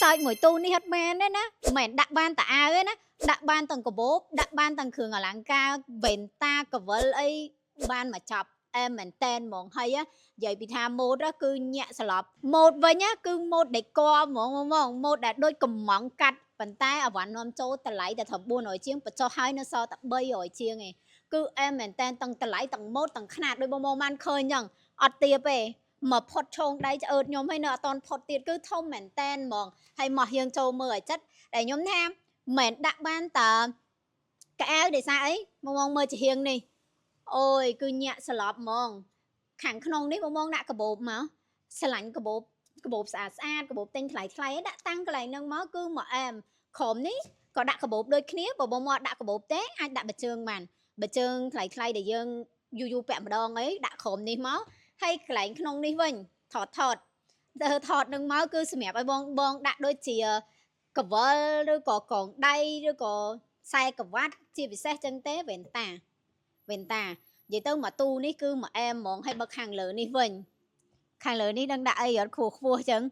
សើចមួយទូនេះអត់មែនទេណាមិនមែនដាក់បានតែអាវទេណាដាក់បានទាំងកាបូបដាក់បានទាំងគ្រឿងអលង្ការវ៉ែនតាកវលអីបានមកចប់អែមមែនតែនហ្មងហើយនិយាយពីថាម៉ូតគឺញាក់ស្លាប់ម៉ូតវិញគឺម៉ូតដេកហ្មងហ្មងម៉ូតដែលដូចកំងកាត់ប៉ុន្តែអវ៉ាន់នាំចូលតម្លៃតែត្រឹម400ជាងបញ្ចុះហើយនៅសល់តែ300ជាងឯងគឺអែមមែនតែនទាំងតម្លៃទាំងម៉ូតទាំងខ្នាតដូចបងមកបានឃើញអញ្ចឹងអត់ទៀបទេមកផុតឆោងដៃឆ្អើតខ្ញុំហើយនៅអត់តន់ផុតទៀតគឺធំមែនតែនហ្មងហើយមកយើងចូលមើលឲ្យចិត្តដែលខ្ញុំថាមិនដាក់បានតើកៅដោយសារអីមកមកមើលជាហៀងនេះអូយគឺញាក់ស្លាប់ហ្មងខាងក្នុងនេះបងមកដាក់កាបូបមកស្រឡាញ់កាបូបកាបូបស្អាតស្អាតកាបូបទិញថ្លៃថ្លៃដាក់តាំងកន្លែងហ្នឹងមកគឺមកអែមក្រុមនេះក៏ដាក់កាបូបដូចគ្នាបើបងមកដាក់កាបូបទេអាចដាក់បជើងបានបជើងថ្លៃថ្លៃដែលយើងយូរយូរពាក់ម្ដងអីដាក់ក្រុមនេះមកហើយកន្លែងក្នុងនេះវិញថតថតទៅថតនឹងមកគឺសម្រាប់ឲ្យបងបងដាក់ដូចជាកវលឬក៏កងដៃឬក៏ខ្សែក្រវ៉ាត់ជាពិសេសចឹងទេវ៉ែនតាវ៉ែនតានិយាយទៅមកទូនេះគឺមកអែមហ្មងហើយបើខាងលើនេះវិញខាងលើនេះនឹងដាក់អីអត់ខ្ពស់ខ្ពស់ចឹង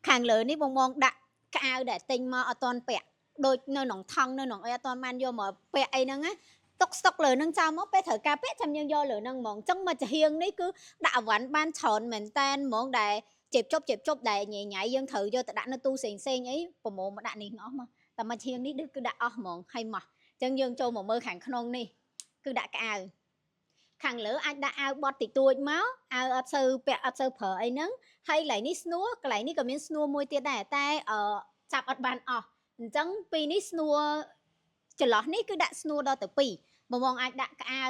ខាងលើនេះបងបងដាក់ក្អៅដែលទិញមកអត់ទាន់ពាក់ដូចនៅក្នុងថង់នៅក្នុងអីអត់ទាន់បានយកមកពាក់អីហ្នឹងណាទុកស្តុកលើនឹងចោលមកពេលត្រូវការពាក់ចាំយើងយកលើនឹងហ្មងចឹងមកចាហៀងនេះគឺដាក់អវ៉ាន់បានច្រើនមែនតែនហ្មងដែលជេបជប់ជេបជប់ដែលញ៉ៃញ៉ៃយើងត្រូវយកទៅដាក់នៅទូផ្សេងផ្សេងអីប្រមូលមកដាក់នេះអស់មកតែមកហៀងនេះគឺដាក់អស់ហ្មងហើយមកចឹងយើងចូលមកមើលខាងក្នុងនេះគឺដាក់ក្អៅខាងលើអាចដាក់អាវបត់តិចតួចមកអាវអត់សូវពាក់អត់សូវប្រើអីហ្នឹងហើយកន្លែងនេះស្នួរកន្លែងនេះក៏មានស្នួរមួយទៀតដែរតែអឺចាប់អត់បានអស់អញ្ចឹងពីនេះស្នួរចន្លោះនេះគឺដាក់ស្នួរដល់ទៅ2បងបងអាចដាក់ក្អៅ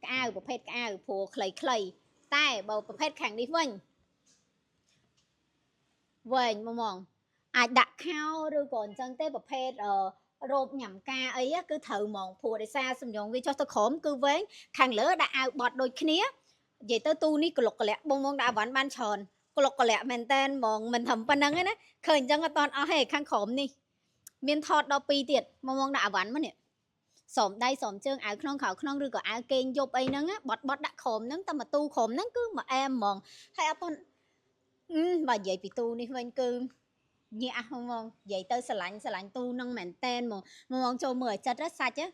ក្អៅប្រភេទក្អៅព្រោះខ្លីៗតែបើប្រភេទខាងនេះវិញវែងបងបងអាចដាក់ខោឬក៏អញ្ចឹងទេប្រភេទអឺរ៉ូបញ៉ាំការអីគឺត្រូវហ្មងព្រោះដោយសារសំយងវាចុះទៅក្រោមគឺវែងខាងលើដាក់អាវបត់ដូចគ្នានិយាយទៅទូនេះក្លុកក្លាក់បងបងដាក់អវ៉ាន់បានច្រើនក្លុកក្លាក់មែនតែនហ្មងមិនធំប៉ុណ្្នឹងទេណាឃើញអញ្ចឹងអត់តអស់ទេខាងក្រោមនេះមានថតដល់2ទៀតបងបងដាក់អវ៉ាន់មកនេះស្រោមដៃស្រោមជើងអាវក្នុងក្រៅក្នុងឬក៏អាវគេងយប់អីហ្នឹងបត់បត់ដាក់ក្រោមហ្នឹងតែមកទូក្រោមហ្នឹងគឺមកអែមហ្មងហើយអត់តបើនិយាយពីទូនេះវិញគឺញាក់ហ្មងនិយាយទៅស្រឡាញ់ស្រឡាញ់ទូនឹងមែនតែនហ្មងហ្មងចូលមើលឲ្យចិត្តសាច់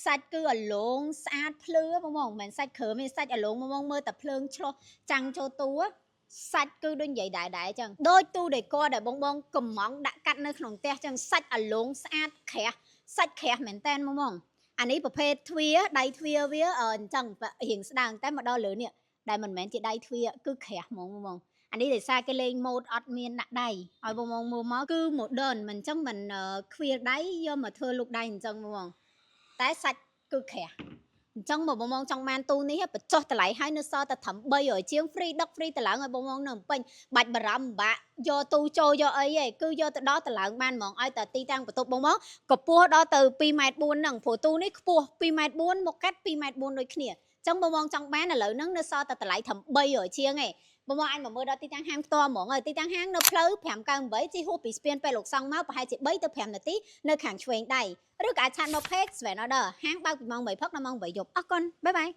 សាច់គឺអាឡងស្អាតភ្លឺហ្មងមិនមែនសាច់គ្រើមទេសាច់អាឡងហ្មងមើលតែភ្លើងឆ្លោះចាំងចូលទូសាច់គឺដូចនិយាយដែរដែរចឹងដូចទូដេកដែលបងបងកំងដាក់កាត់នៅក្នុងផ្ទះចឹងសាច់អាឡងស្អាតក្រាស់សាច់ក្រាស់មែនតែនហ្មងអានេះប្រភេទទ្វាដៃទ្វាវាអញ្ចឹងរៀងស្ដើងតែមកដល់លើនេះដែលមិនមែនជាដៃទ្វាគឺក្រាស់ហ្មងហ្មងអានេះដោយសារគេលេងម៉ូតអត់មានដាក់ដៃឲ្យបងបងមើលមកគឺ modern មិនអញ្ចឹងមិនខ្វៀលដៃយកមកធ្វើលូកដៃអញ្ចឹងហ្មងតែសាច់គឺក្រាស់អញ្ចឹងបើបងបងចង់បានទូនេះបញ្ចុះតម្លៃឲ្យនៅសល់តែត្រឹម300ជាង free ដឹក free តម្លើងឲ្យបងបងនៅពេញបាច់បារម្ភបាក់យកទូចូលយកអីឯងគឺយកទៅដល់តម្លើងបានហ្មងឲ្យតែទីតាំងបន្ទប់បងបងកម្ពស់ដល់ទៅ2ម៉ែត្រ4ហ្នឹងព្រោះទូនេះខ្ពស់2ម៉ែត្រ4មកកាត់2ម៉ែត្រ4ដូចគ្នាអញ្ចឹងបងបងចង់បានឥឡូវហ្នឹងនៅសល់តែតម្លៃត្រឹម300ជាងឯងបងមកអាចមកមើលដល់ទីតាំងហាងផ្ទាល់ហ្មងហើយទីតាំងហាងនៅផ្លូវ598ជិះហួសពីស្ពានពេលលោកសង្ឃមកប្រហែលជា3ទៅ5នាទីនៅខាងឆ្វេងដៃឬក៏អាច chat មក page Sven Order ហាងបើកពីម៉ោង8ព្រឹកដល់ម៉ោង8យប់អរគុណ bye bye.